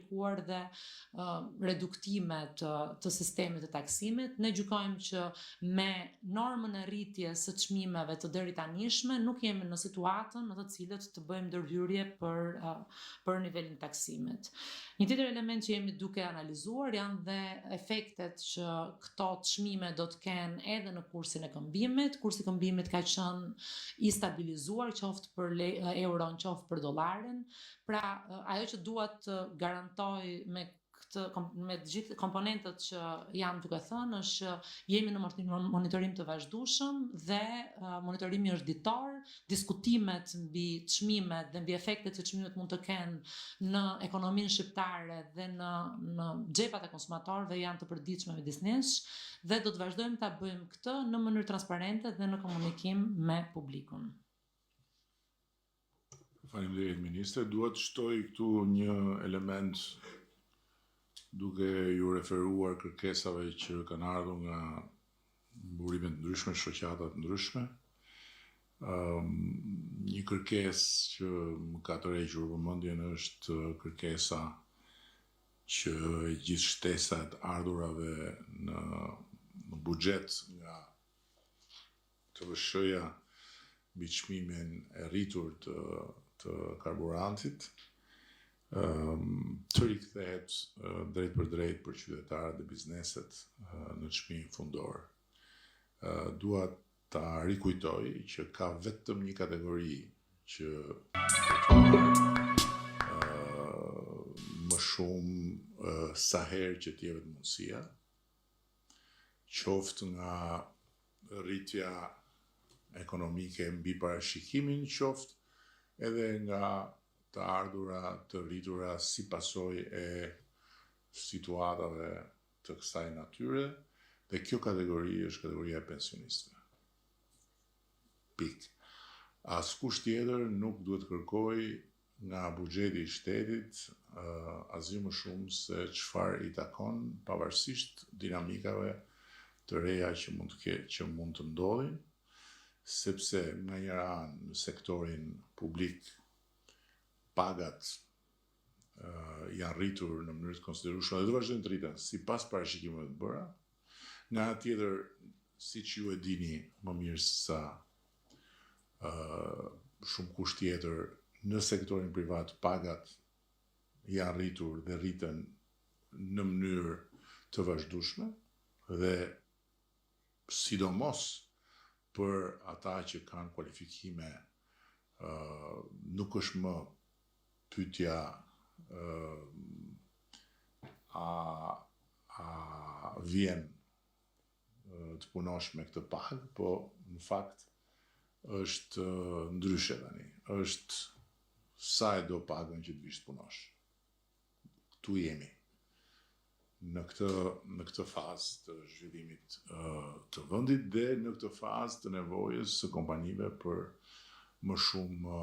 implikuar dhe reduktime të, të sistemit të taksimit. Ne gjykojmë që me normën e rritjes së çmimeve të deritanishme nuk jemi në situatën në të cilët të bëjmë ndërhyrje për për nivelin e taksimit. Një tjetër element që jemi duke analizuar janë dhe efektet që këto çmime do të kenë edhe në kursin e këmbimit. Kursi i këmbimit ka qenë i stabilizuar qoftë për euron, qoftë për dollarin. Pra, ajo që dua të garantoj me këtë me të gjithë komponentët që jam duke thënë është që jemi në monitorim të vazhdueshëm dhe monitorimi është ditor, diskutimet mbi çmimet dhe mbi efektet që çmimet mund të kenë në ekonominë shqiptare dhe në në xhepat e konsumatorëve janë të përditshme midis nesh dhe do të vazhdojmë ta bëjmë këtë në mënyrë transparente dhe në komunikim me publikun. Faleminderit ministre. Dua të shtoj këtu një element duke ju referuar kërkesave që kanë ardhur nga burime të ndryshme, shoqata të ndryshme. Um, një kërkesë që më ka tërhequr vëmendjen është kërkesa që e gjithë shtesa e të ardhurave në, në buxhet nga TVSH-ja mbi çmimin e rritur të të karburantit të rikthehet drejtpërdrejt për qytetarët dhe bizneset në çmim fundor. Dua ta rikujtoj që ka vetëm një kategori që do të marrë më shumë sa herë që të jepet mundësia, qoftë nga rritja ekonomike mbi parashikimin, qoftë edhe nga të ardhura të rritura si pasojë e situatave të kësaj natyre dhe kjo kategori është kategoria e pensionistëve. Pikë. Askush tjetër nuk duhet të kërkojë nga buxheti i shtetit asgjë më shumë se çfarë i takon pavarësisht dinamikave të reja që mund të ke, që mund të ndodhin, sepse nga njëra anë në sektorin publik pagat janë rritur në mënyrë të konsiderueshme dhe do vazhdojnë të rriten sipas parashikimeve të bëra. Nga ana tjetër, siç ju e dini më mirë se sa shumë kush tjetër, në sektorin privat pagat janë rritur dhe rriten në mënyrë të vazhdueshme dhe sidomos për ata që kanë kualifikime nuk është më pyetja a a vjen të punosh me këtë pagë, po në fakt është ndryshe tani. Është sa e do pagën që të vish të punosh. Këtu jemi në këtë në këtë fazë të zhvillimit të vendit dhe në këtë fazë të nevojës së kompanive për më shumë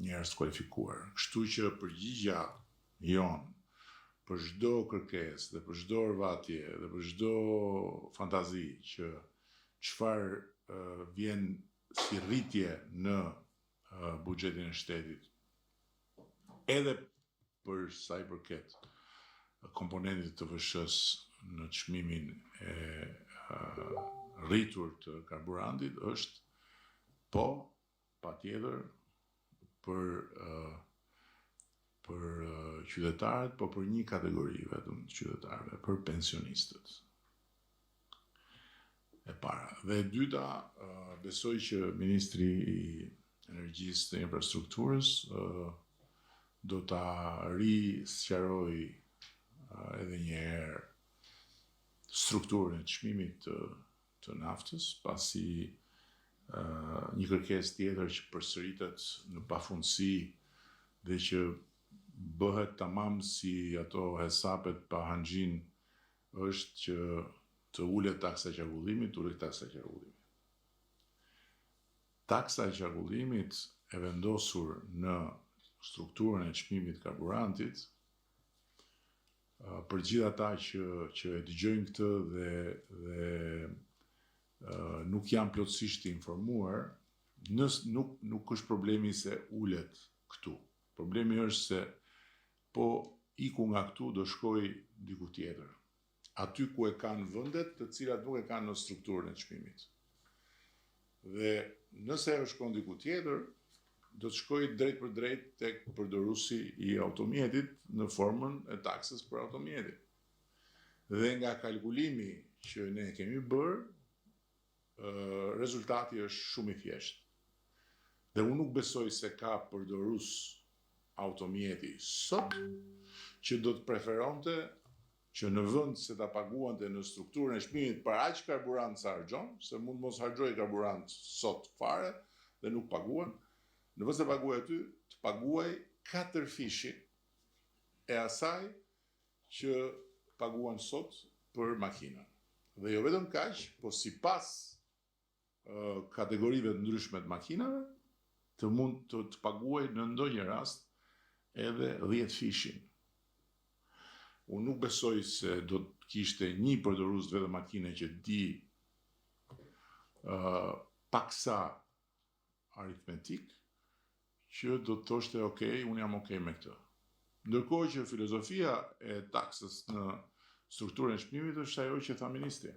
njerëz të kualifikuar. Kështu që përgjigja jonë për çdo kërkesë dhe për çdo orvatje dhe për çdo fantazi që çfarë vjen si rritje në buxhetin e shtetit, edhe për sa i përket komponentit të TVSH-së në çmimin e rritur të karburantit është po, patjetër për për qytetarët, po për një kategori vetëm të qytetarëve, për pensionistët. E para. Dhe e dyta, besoj që ministri i Energjisë dhe Infrastrukturës do ta risqarojë edhe një herë strukturën e çmimit të të naftës, pasi një kërkesë tjetër që përsëritet në pafundësi dhe që bëhet tamam si ato hesapet pa hanxhinë është që të ulet taksa e qarkullimit, të ulet taksa e qarkullimit. Taksa e qarkullimit e vendosur në strukturën e çmimit të karburantit, për gjithë ata që që e dëgjojnë këtë dhe dhe nuk janë plotësisht të informuar, nës, nuk nuk është problemi se ulet këtu. Problemi është se po Iku nga këtu do shkojë diku tjetër. Aty ku e kanë vendet të cilat nuk e kanë në strukturën e çmimit. Dhe nëse ajo shkon diku tjetër, do të shkojë drejtpërdrejt tek përdoruesi i automjetit në formën e taksës për automjetin. Dhe nga kalkulimi që ne kemi bërë, rezultati është shumë i thjeshtë. Dhe unë nuk besoj se ka përdorues automjeti sot që do të preferonte që në vend se ta paguante në strukturën e çmimit për aq karburant sa harxhon, se mund të mos harxhojë karburant sot fare dhe nuk paguan, në vend se të paguajë aty, të paguajë katërfishin e asaj që paguan sot për makinën. Dhe jo vetëm kaq, po sipas kategorive të ndryshme të makinave, të mund të, të paguajë në ndonjë rast edhe 10 fishin. Unë nuk besoj se do të kishte një përdorues të vetëm makine që di uh, paksa aritmetik që do të thoshte ok, unë jam ok me këtë. Ndërkohë që filozofia e taksës në strukturën e çmimit është ajo që tha ministri.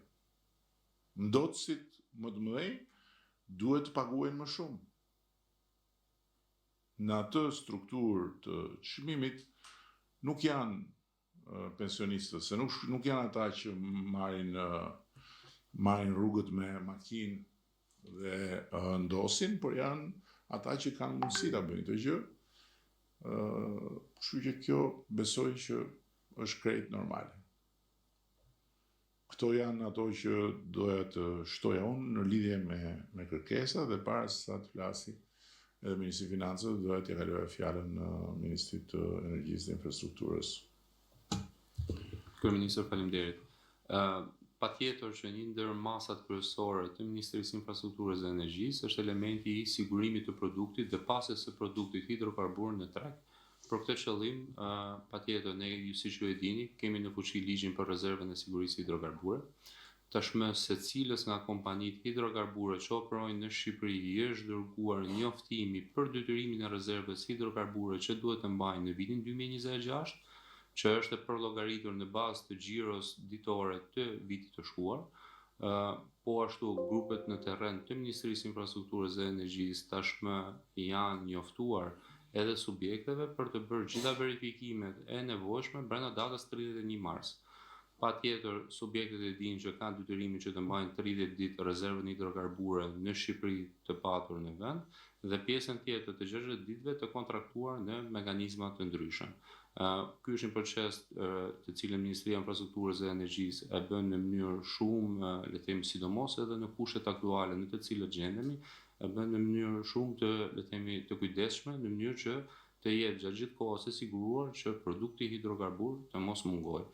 Ndotësit më të mëdhenj duhet të paguajnë më shumë. Në atë strukturë të çmimit nuk janë pensionistët, se nuk nuk janë ata që marrin marrin rrugët me makinë dhe ndosin, por janë ata që kanë mundësi ta bëjnë këtë gjë. Kështu që kjo besoj që është krejt normale. Këto janë ato që doja të shtoja unë në lidhje me me kërkesa dhe para se sa të flasi edhe Ministri i Financave, doja t'ia kaloja fjalën Ministrit të Energjisë dhe Infrastrukturës. Kryeministër, faleminderit. Ë patjetër që një ndër masat kryesore të Ministrisë së Infrastrukturës dhe Energjisë është elementi i sigurimit të produktit dhe pasjes së produktit hidrokarbur në treg. Për këtë qëllim, patjetër ne ju siç ju e dini, kemi në fuqi ligjin për rezervën e sigurisë hidrokarbure. Tashmë secilës nga kompanitë hidrokarbure që operojnë në Shqipëri i është dërguar njoftimi për detyrimin e rezervës hidrokarbure që duhet të mbajnë në vitin 2026, që është e përllogaritur në bazë të xhiros ditore të vitit të shkuar. Po ashtu, grupet në terren të Ministrisë së Infrastrukturës dhe Energjisë tashmë janë njoftuar edhe subjekteve për të bërë gjitha verifikimet e nevojshme brenda datës 31 mars. Patjetër, subjektet e dinë që kanë detyrimin që të mbajnë 30 ditë rezervën hidrokarbure në Shqipëri të patur në vend dhe pjesën tjetër të 60 ditëve të kontraktuar në mekanizma të ndryshëm. Ky është një proces të cilin Ministria e Infrastrukturës dhe Energjisë e bën në mënyrë shumë, le të themi, sidomos edhe në kushtet aktuale në të cilat gjendemi, e bën në mënyrë shumë të, le të themi, të kujdesshme, në mënyrë që të jetë gjatë gjithë kohës e siguruar që produkti hidrokarbur të mos mungojë.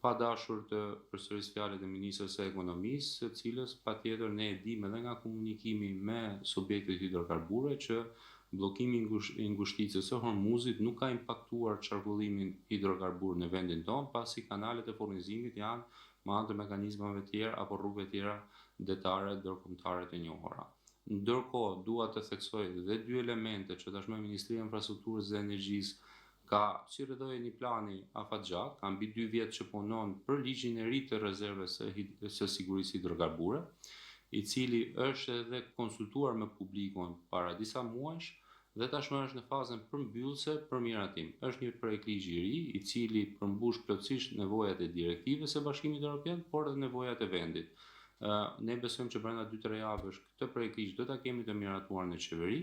Pa dashur të përsëris fjalët e ministres së Ekonomisë, së cilës patjetër ne e dimë edhe nga komunikimi me subjektet hidrokarbure që Bllokimi i ngushticës së Hormuzit nuk ka impaktuar qarkullimin hidrokarbur në vendin tonë, pasi kanalet e furnizimit janë me anë të mekanizmave tjerë apo rrugëve tjera detare ndërkombëtare të njohura. Ndërkohë, dua të theksoj dhe dy elemente që tashmë Ministria e Infrastrukturës dhe Energjisë ka si rrjedhojë e një plani afatgjatë, ka mbi dy vjet që punon për ligjin e ri të rezervës së, së sigurisë hidrokarbure, i cili është edhe konsultuar me publikun para disa muajsh dhe tashmë është në fazën përmbyllëse për miratim. Është një projektligj i ri, i cili përmbush plotësisht nevojat e direktivës së Bashkimit Evropian, por edhe nevojat e vendit. Ne besojmë që brenda 2-3 javësh këtë projektligj do ta kemi të miratuar në qeveri,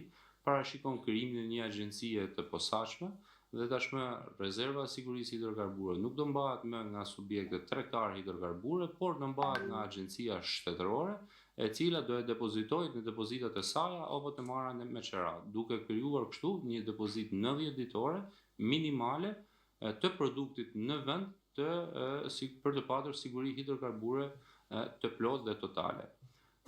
parashikon krijimin e një agjencie të posaçme dhe tashmë rezerva e sigurisë hidrokarbure nuk do mbahet më nga subjektet tregtare hidrokarbure, por do mbahet nga agjencia shtetërore, e cila do e depozitojë në depozitat e saja apo të marra me qera, duke krijuar kështu një depozitë 90 ditore minimale të produktit në vend të si, për të patur siguri hidrokarbure të plotë dhe totale.